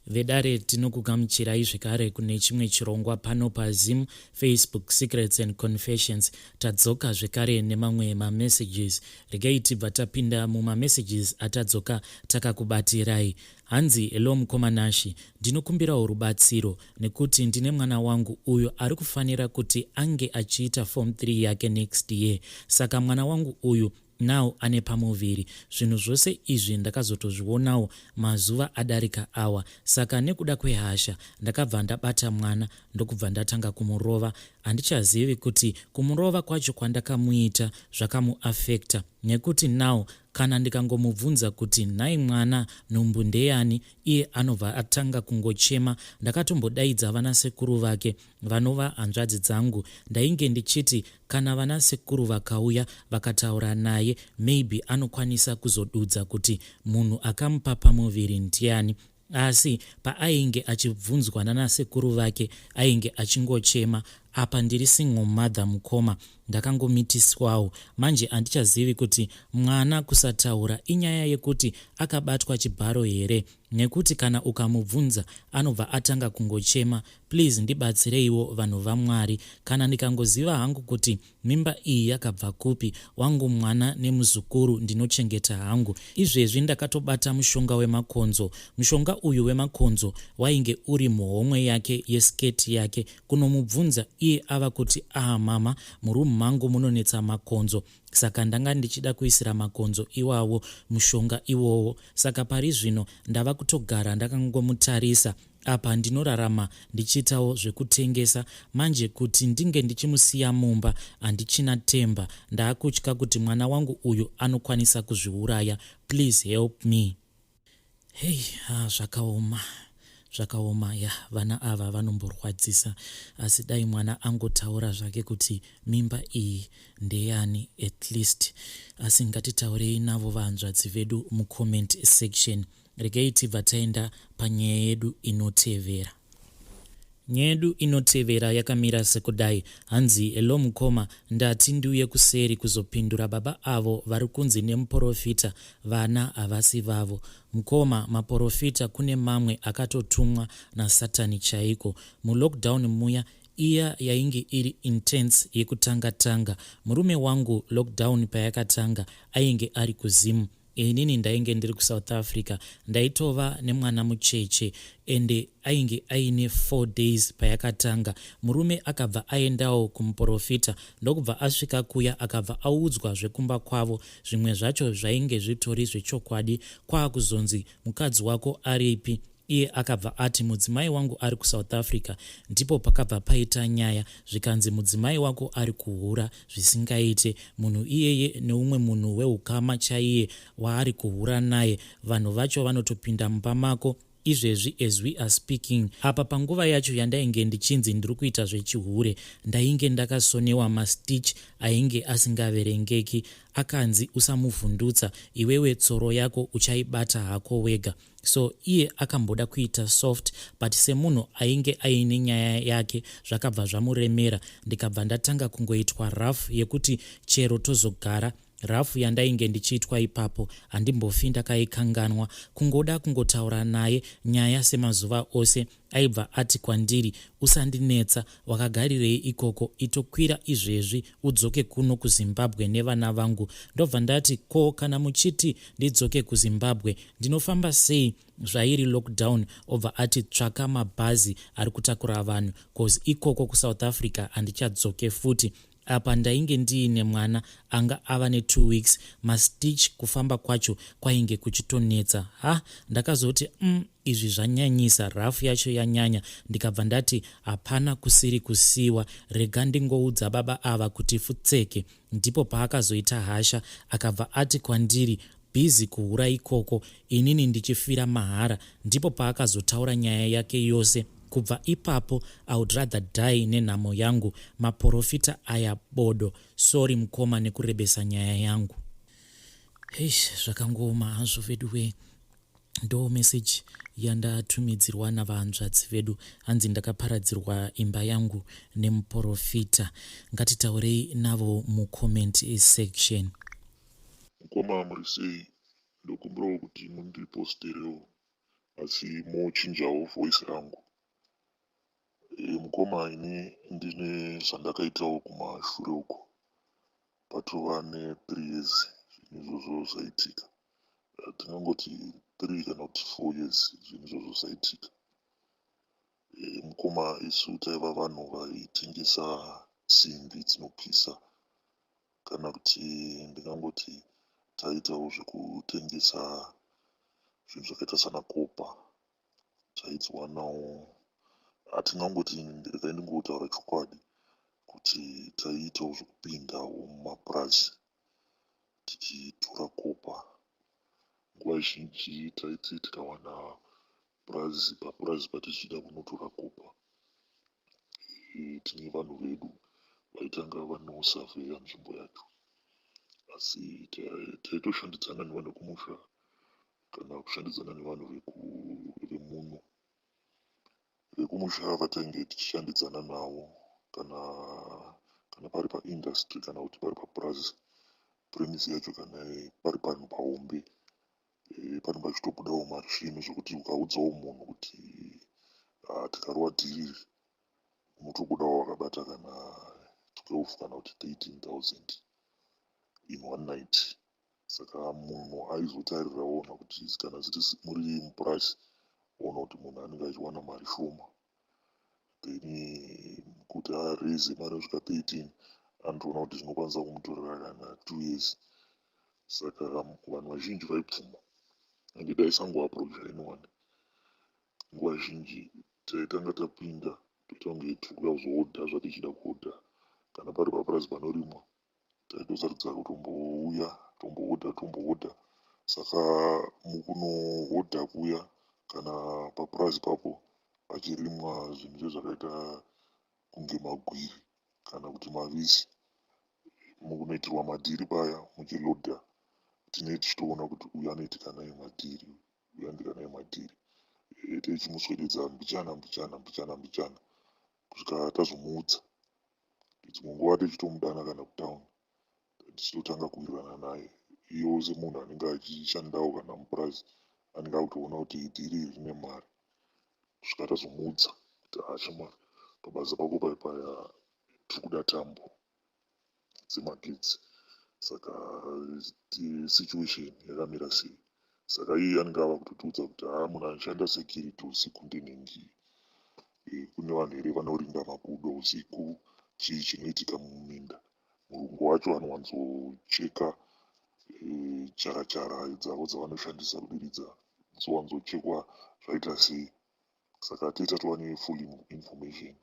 Vedare, tinokugamuchirai zvekare kune chimwe chirongwa pano paZim Facebook Secrets and Confessions. Tadzoka zvekare nemamwe mamessages. Regai tibva tapinda mumamessages atadzoka takakubatirai. Hanzi, hello mukoma Nashi, ndinokumbirawo rubatsiro nekuti ndine mwana wangu uyo ari kufanira kuti ange achiita form 3 yake next year. Saka mwana wangu uyu now ane pamuviri. Zvinhu zvose izvi ndakazotozvionawo mazuva adarika awa. Saka nekuda kwehasha ndakabva ndabata mwana ndokubva ndatanga kumurova. Handichazivi kuti kumurova kwacho kwandakamuita zvakamuaffecta nekuti now kana ndikangomubvunza kuti nhai mwana nhumbu ndeyani iye anobva atanga kungochema. Ndakatombodaidza vanasekuru vake vanova hanzvadzi dzangu. Ndainge ndichiti kana vana sekuru vakauya vakataura naye maybe anokwanisa kuzodudza kuti munhu akamupa pamuviri ndiani. Asi paainge achibvunzwa nanasekuru vake ainge achingochema. Apa ndiri single mother mukoma, ndakangomitiswawo. Manje handichazivi kuti mwana kusataura inyaya yekuti akabatwa chibharo here nekuti kana ukamubvunza anobva atanga kungochema. Please ndibatsireiwo vanhu vaMwari. Kana ndikangoziva hangu kuti mimba iyi yakabva kupi, wangu mwana nemuzukuru ndinochengeta hangu. Izvezvi ndakatobata mushonga wemakonzo. Mushonga uyu wemakonzo wainge uri muhomwe yake yeskirt yake. Kunomubvunza iye ava kuti ah mama muroom mangu munonetsa makonzo saka ndanga ndichida kuisira makonzo iwawo mushonga iwowo. Saka pari zvino ndava kutogara ndakangomutarisa. Apa ndinorarama ndichiitawo zvekutengesa manje kuti ndinge ndichimusiya mumba handichina temba ndaakutya kuti mwana wangu uyu anokwanisa kuzviuraya. Please help me. Hey, ah, zvakaoma zvakaoma ya vana ava vanomborwadzisa asi dai mwana angotaura zvake kuti mimba iyi ndeyani at least. Asi ngatitaurei navo vahanzvadzi vedu mucomment section. Regai tibva taenda panyaya yedu inotevera. Nyaya yedu inotevera yakamira sekudai. Hanzi, hello mukoma, ndati ndiuye kuseri kuzopindura baba avo vari kunzi nemuporofita vana havasi vavo. Mukoma, maporofita kune mamwe akatotumwa nasatani chaiko. Mulockdown muya iya yainge iri intense yekutanga tanga, murume wangu lockdown payakatanga ainge ari kuZim. Inini ndainge ndiri kuSouth Africa ndaitova nemwana mucheche ende ainge aine 4 days payakatanga. Murume akabva aendawo kumuporofita ndokubva asvika kuya akabva audzwa zvekumba kwavo zvimwe zvacho zvainge zvitori zvechokwadi kwaakuzonzi mukadzi wako aripi Iye akabva ati mudzimai wangu ari kuSouth Africa. Ndipo pakabva paita nyaya zvikanzi mudzimai wako ari kuhura zvisingaite. Munhu iyeye neumwe munhu weukama chaiye waari kuhura naye. Vanhu vacho vanotopinda mumba mako izvezvi as we are speaking. Apa panguva yacho yandainge ndichinzi ndiri kuita zvechihure ndainge ndakasonewa mastitch ainge asingaverengeki. Akanzi usamuvhundutsa iwewe tsoro yako uchaibata hako wega. So iye akamboda kuita soft but semunhu ainge aine nyaya yake zvakabva zvamuremera ndikabva ndatanga kungoitwa rough yekuti chero tozogara. Rough yandainge ndichiitwa ipapo handimbofi ndakaikanganwa. Kungoda kungotaura naye nyaya semazuva ose aibva ati kwandiri usandinetsa wakagarirei ikoko itokwira izvezvi udzoke kuno kuZimbabwe nevana vangu. Ndobva ndati ko kana muchiti ndidzoke kuZimbabwe ndinofamba sei zvairi lockdown obva ati tsvaka mabhazi ari kutakura vanhu cause ikoko kuSouth Africa handichadzoke futi. Apa ndainge ndiine mwana anga ava netwo weeks mastitch kufamba kwacho kwainge kuchitonetsa. Ha ndakazoti umm izvi zvanyanyisa rough yacho yanyanya ndikabva ndati hapana kusiri kusiwa rega ndingoudza baba ava kuti futseke. Ndipo paakazoita hasha akabva ati kwandiri busy kuhura ikoko inini ndichifira mahara ndipo paakazotaura nyaya yake yose kubva ipapo I would rather die nenhamo yangu maporofita aya bodo sorry mukoma nekurebesa nyaya yangu. Eish zvakangooma hazvo veduwee ndo message yandatumidzirwa navahanzvadzi vedu hanzi ndakaparadzirwa imba yangu nemuporofita ngatitaurei navo mucomment section. Mukoma murisei ndokumbirawo kuti mundiposterewo. Asi mochinjawo voice rangu. Mukoma ini ndine zvandakaitawo kumashure uko. Patova ne 3 years zvinhu izvozvo zvaitika. Tingangoti 3 kana kuti 4 years zvinhu izvozvo zvaitika. Mukoma isu taiva vanhu vaitengesa simbi dzinopisa kana kuti ndingangoti taiitawo zvekutengesa zvinhu zvakaita sana kopa. Taidziwanawo, hatingangoti, regai ndingotaura chokwadi kuti taiitawo zvekupindawo mumapurazi tichitora kopa. Nguva zhinji taiti tikawana purazi, papurazi patichida kunotora kopa, tine vanhu vedu vaitanga vanosavheya nzvimbo yacho. Asi taitoshandidzana nevanhu vekumusha kana kushandidzana nevanhu vemuno. Vekumusha vatainge tichishandidzana navo kana pari paindustry kana kuti pari papurazi, premise yacho, kana pari panhu pahombe, panenge pachitobudawo mari zvekuti ukaudzawo munhu kuti tikarova dhiri, unotobudawo wakabata kana 12 kana kuti 13,000 in one night. Saka munhu aizotarira oona kuti kana zviri muri mupurazi, oona kuti munhu anenge achiwana mari shoma, then kuti araise mari inosvika 13, anotoona kuti zvinokwanisa kumutorera kana 2 years. Saka vanhu vazhinji vaibvuma ende taisangoapproacha anyone. Nguva zhinji taitanga tapinda, toita kunge tiri kuda kuzohodha zvatichida kuhodha. Kana pari papurazi panorimwa, taitosarudza kutombouya tombohodha tombohodha. Saka mukunohodha kuya, kana papurazi papo pachirimwa zvinhu zvezvakaita kunge magwiri kana kuti mavisi, mukunoitirwa madhiri paya muchilodha, tinenge tichitoona kuti uyu anoitika naye madhiri, uyu anoitika naye madhiri, tichimuswededza mbichana mbichana mbichana mbichana kusvika tazomuudza. Dzimwe nguva tichitomudana kana kutauni, tichitotanga kuwirirana naye. Iyewo semunhu anenge achishandawo kana mupurazi, anenge akutoona kuti dhiri iri rine mari, kusvika tazomuudza kuti, "Achimwa pabasa pako paya paya tiri kuda tambo dzemagetsi, saka situation yakamira sei?" Saka iye anenge ava kutotiudza kuti, "Haa, munhu anoshanda security usiku ndinhingi, kune vanhu here vanorinda makudo usiku? Chii chinoitika muminda?" Murungu wacho anowanzocheka chara chara dzavo dzavanoshandisa kudiridza dzowanzochekwa zvaita sei. Saka toita tova nefull information.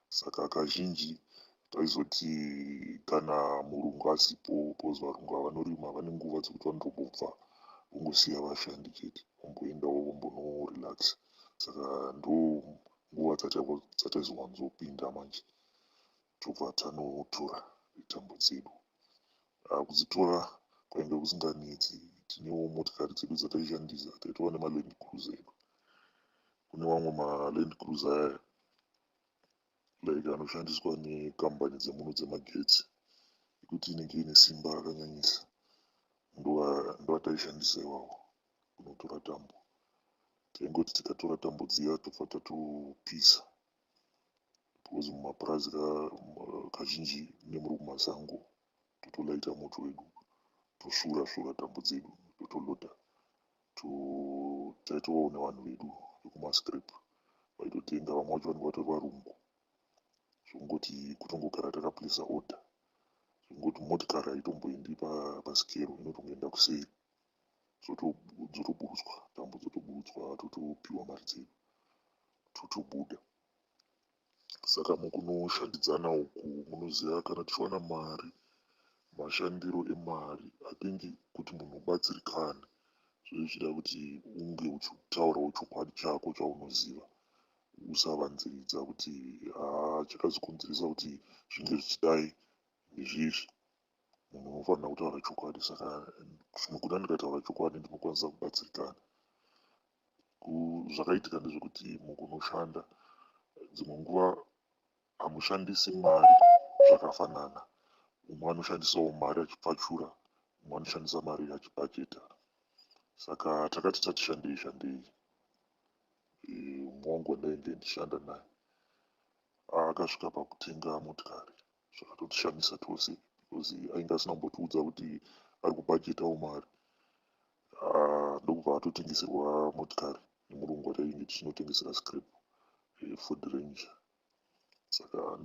Saka kazhinji taizoti kana murungu asipo, because varungu ava vanorima vane nguva dzekuti vanotombobva vongosiya vashandi chete, vomboendawo vombonorelaxa. Saka ndo nguva dzataizowanzopinda manje, tobva tanotora tambo dzedu. Kudzitora kwainge kusinganetsi. Tinewo motikari dzedu dzataishandisa, taitova nemaLand Cruiser edu. Kune mamwe maLand Cruiser aya like anoshandiswa nekambani dzemuno dzemagetsi, ekuti inenge ine simba rakanyanyisa. Ndoataishandisa iwawo kunotora tambo. Taingoti tikatora tambo dziya, tobva tatopisa, because mumapurazi kazhinji nemuri kumasango. Totolaita moto wedu, tosvura svura tambo dzedu, totolodha. Taitovawo nevanhu vedu vekumascrap vaitotenga. Vamwe vacho vanenge vatori varungu, zvongoti kutongogara takaplaca order, zvongoti motikari haitomboendi pasikero, inotongoenda kuseri, dzotoburutswa tambo, dzotoburutswa, totopiwa mari dzedu, totobuda. Saka mukunoshandidzana uku, munoziva kana tichiwana mari, mashandiro emari, I think kuti munhu ubatsirikane zvichida kuti unge uchitaurawo chokwadi chako chaunoziva, usavanziridza kuti, "Haa, chakazokonzeresa kuti zvinge zvichidai ndezvizvi." Munhu unofanira kutaura chokwadi. Saka zvimwe kuda ndikataura chokwadi, ndinokwanisa kubatsirikana. Zvakaitika ndezvekuti mukunoshanda dzimwe nguva hamushandisi mari zvakafanana. Umwe anoshandisawo mari achipfachura, umwe anoshandisa mari achibhajeta. Saka takati tati shandei shandei. Mumwe wangu wandainge ndichishanda naye akasvika pakutenga motikari, zvakatotishamisa tose because ainge asina kumbotiudza kuti ari kubhajetawo mari. Ndokubva atotengeserwa motikari nemurungu watainge tichinotengesera scrap, Ford Ranger. Saka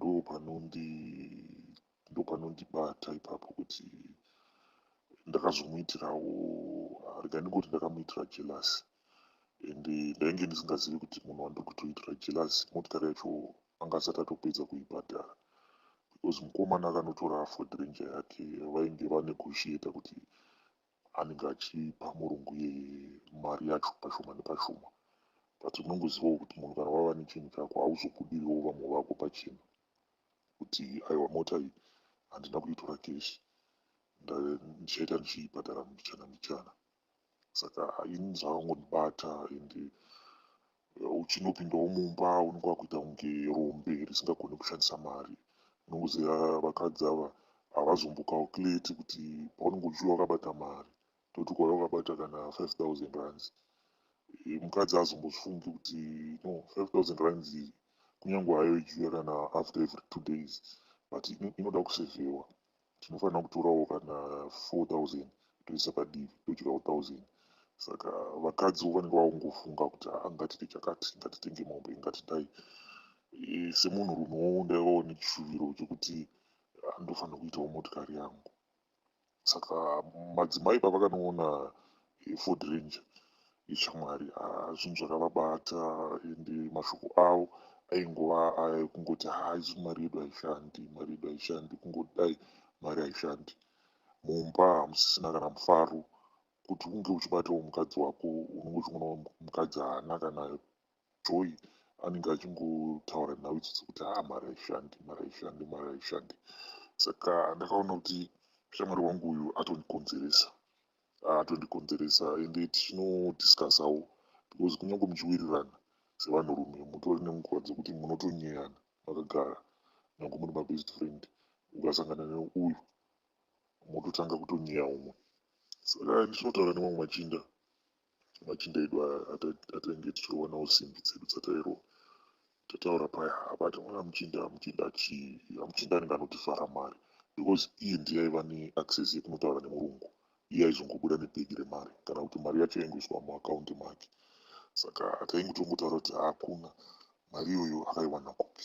ndopanondibata ipapo kuti ndakazomuitirawo, rega ndingoti ndakamuitira jealous, and ndainge ndisingazivi kuti munhu wandiri kutoitira jealous motikari yacho anga asati atopedza kuibhadhara, because mukomana akanotora Ford Ranger yake vainge vanegotiata kuti anenge achipa murungu iyeye mari yacho pashoma nepashoma. But unongozivawo kuti munhu kana wava nechinhu chako hauzobudiriwo vamwe vako pachena kuti aiwa, mota iyi handina kuitora cash, ndichaita ndichiibhadhara mbichana mbichana. Saka ini zvakangondibata, and uchinopindawo mumba unenge wakuita kunge rombe risingagoni kushandisa mari. Unongoziva vakadzi ava havazombocalculate kuti paunenge uchiuya wakabata mari, toti ukauya wakabata kana 5000 rands, mukadzi hazombozvifungi kuti no, 5000 rands kunyange hayo ichiuya kana after every 2 days, but inoda kusevhewa. Tinofanira kutorawo kana 4000 toisa padivi, todyawo 1000. Saka vakadziwo vanenge vakungofunga kuti haa, ngatite chakati, ngatitenge mombe, ngatidai. Semunhurumewo ndaivawo nechishuviro chekuti ndofanira kuitawo motikari yangu. Saka madzimai pavakanoona Ford Ranger yeshamwari, zvinhu zvakavabata, ende mashoko avo aingova aya ekungoti ha, isu mari yedu haishandi, mari yedu haishandi, kungodai mari haishandi. Mumba hamusisina kana mufaro kuti unge uchibatawo mukadzi wako. Unenge uchingoona mukadzi haana kana joy, anenge achingotaura nhau idzo dzekuti ha, mari haishandi, mari haishandi, mari haishandi. Saka ndakaona kuti shamwari wangu uyu atondikonzeresa, atondikonzeresa, ende tichinodiscussawo, because kunyange muchiwirirana sevanhurume mutori nenguva dzekuti munotonyeyana makagara, nyange muri mabest friend. Ukasangana neuyu mototanga kutonyeya umwe. Saka ndichinotaura nemamwe machinda, machinda edu atainge tichirova nawo simbi dzedu dzatairova. Tataura paya abati mwana muchinda, muchinda chii, muchinda anenge anotifara mari, because iye ndiye aiva neaccess yekunotaura nemurungu. Iye aizongobuda nebhegi remari kana kuti mari yacho yaingoiswa muakaunti make. Saka taingotongotaura kuti hakuna mari iyoyo akaiwana kupi,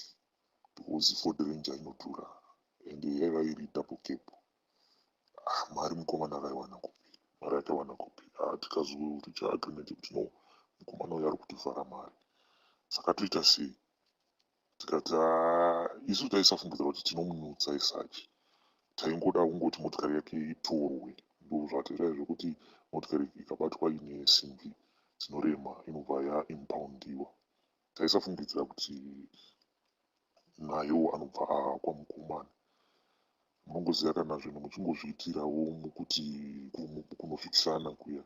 because Ford Ranger inodhura ende yaiva iri double cab. Ah, mari mukomana akaiwana kupi? Mari akaiwana kupi? Ah, tikazoreacha agreement yekuti no, mukomana uyu ari kutivhara mari, saka toita sei? Tikati isu taisafungidzira kuti tinomunutsa isachi, taingoda kungoti motikari yake itorwe. Ndo zvatirai zvekuti motikari ikabatwa ine simbi dzinorema inobva yaimpoundiwa. Taisafungidzira kuti nayo anobva akwa mukomana. Munongoziva kana zvinhu muchingozviitirawo mukuti kunofikisana kuya,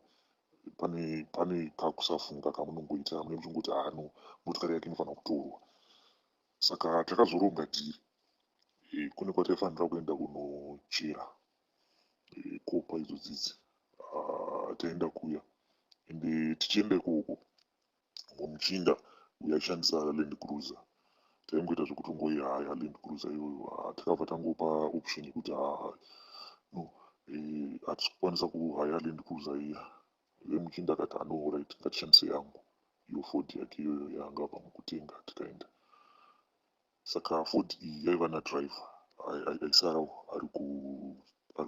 pane kakusafunga kamunongoita, mune muchingoti hano motikari yake inofanira kutorwa. Saka takazoronga deal. Kune kwataifanira kuenda kunochera copper idzodzidzi. Taenda kuya, ende tichienda ikoko muchinda uyo aishandisa Land Cruiser, taingoita zvekutongoihaya Land Cruiser iyoyo. Takabva tangopa option yekuti haa no, hatisi kukwanisa kuhaya Land Cruiser iya. Vemuchinda akati ano, right, ngatishandise yangu iyo Ford yake iyoyo yaanga abva mukutenga. Tikaenda. Saka Ford iyi yaiva nadriver aisarawo ari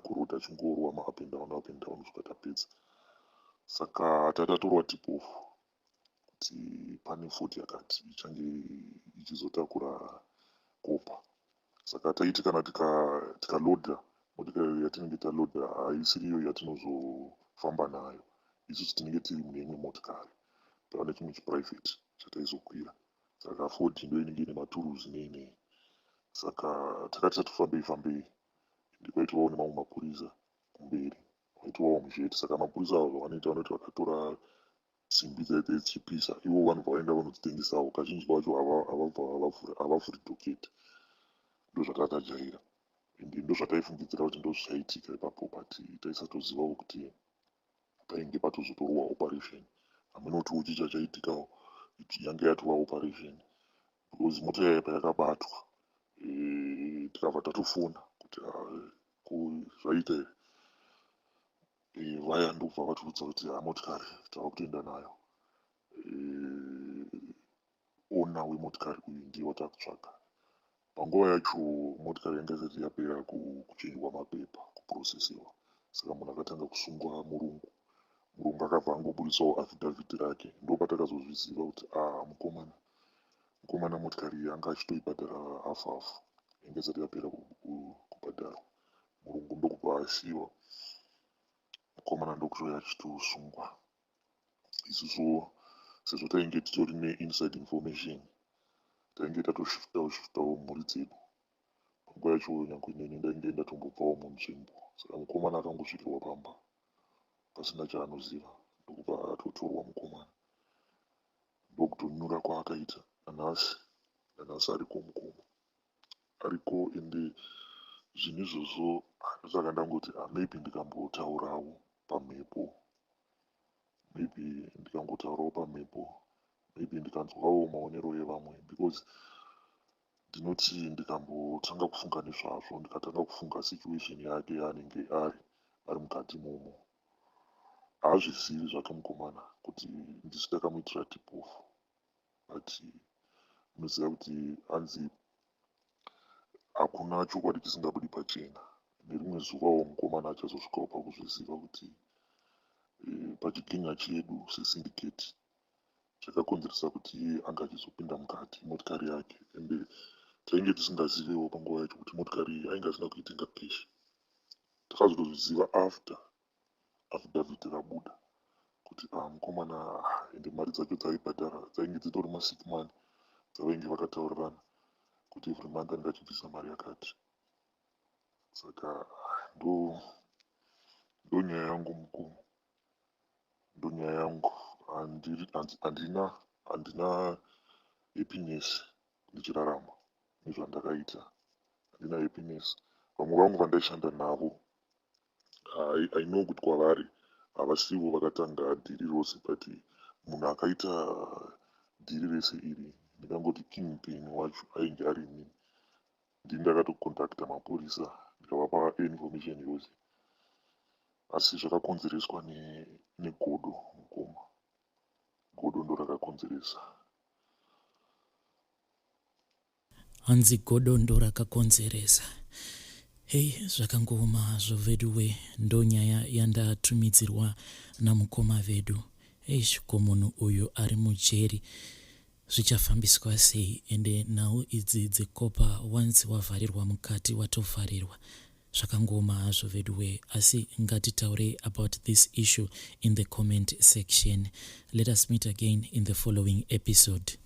kurodha achingorova maup and down, up and down, kusvika tapedza. Saka tatatorwa tip off kuti pane Ford yakati ichange ichizotakura copper. Saka taiti kana tikalodha motikari yatinenge talodha, haisiriyo yatinozofamba nayo isusu, tinenge tiri mune imwe motikari. Tava nechimwe chiprivate chataizokwira. Saka Ford ndo inenge ine maturuzi nei nei. Saka takati tatifambei fambei, ndikwaitovawo nemamwe mapurisa kumberi vaitovawo muzheti. Saka mapurisa avo zvavanoita, vanoti vakatora simbi dzaidze dzichipisa, ivo vanobva vaenda vanodzitengesawo. Kazhinji kacho havavhuri docket. Ndo zvatatajaira, ende ndo zvataifungidzira kuti ndo zvichaitika ipapo, but taisatozivawo kuti painge patozotorwa operation. Hamunoti chicha chaitikawo. Yange yatova operation because mota yaya payakabatwa tikabva tatofona kuti zvaita here. Vaya ndokubva vatiudza kuti ha, motikari tava kutoenda nayo, owner wemotikari uyu ndiye watakutsvaga. Panguva yacho motikari yanga isati yapera kuchenjwa mapepa, kuprocessiwa, saka munhu akatanga kusungwa murungu. Murungu akabva angobudisawo affidavit rake, ndopatakazozviziva kuti a mukomana motikari iyi anga achitoibhadhara hafu hafu, yanga isati yapera kubhadharwa. Murungu ndokubva asiyiwa, mukomana ndokutouya achitosungwa. Isusu sezvo tainge titori neinside information, tainge tatoshiftawo shiftawo mhuri dzedu panguva yacho. Nyange neni ndainge ndatombobvawo munzvimbo, saka mukomana akangosvikirwa pamba pasina chaanoziva, ndokubva atotorwa mukomana, ndokutonyura kwaakaita. Nanhasi ariko mukoma, ariko. Ende zvinhu izvozvo, ndosaka ndangoti maybe ndikambotaurawo pamhepo, maybe ndikangotaurawo pamhepo, maybe ndikanzwawo maonero evamwe, because ndinoti ndikambotanga kufunga nezvazvo, ndikatanga kufunga situation yake yaanenge ari mukati imomo, haazvizivi zvake mukomana kuti ndisi ndakamuitira tip off. But munoziva kuti hanzi hakuna chokwadi chisingabudi pachena. Nerimwe zuvawo mukomana achazosvikawo pakuzviziva kuti pachigenga chedu sesyndicate chakakonzeresa kuti iye anga achizopinda mukati motikari yake. Ende tainge tisingazivewo panguva yacho kuti motikari iyi ainge asina kuitenga cash. Takazotozviziva after affidavit rabuda kuti ah, mukomana, ende mari dzacho dzaibhadhara dzainge dzitori masick money dzavainge vakataurirana kuti every month anenge achibvisa mari yakati. Saka ndo nyaya yangu mukuru, ndo nyaya yangu. Handina happiness ndichirarama nezvandakaita, handina happiness. Vamwe vangu vandaishanda navo, I know kuti kwavari havasivo vakatanga dhiri rose, but munhu akaita dhiri rese iri, ndingangoti kingpin wacho ainge ari inini. Ndini ndakatocontacta mapurisa, ndikavapa information yose, asi zvakakonzereswa negodo mukoma. Godo ndo rakakonzeresa. Hanzi godo ndo rakakonzeresa. Hei, zvakangooma hazvo veduwe. Ndo nyaya yandatumidzirwa namukoma vedu. Eish, ko munhu uyu ari mujeri zvichafambiswa sei? Ende nhau idzi dzekopa, once wavharirwa mukati watovharirwa. Zvakangooma hazvo veduwe, asi ngatitaurei about this issue in the comment section. Let us meet again in the following episode.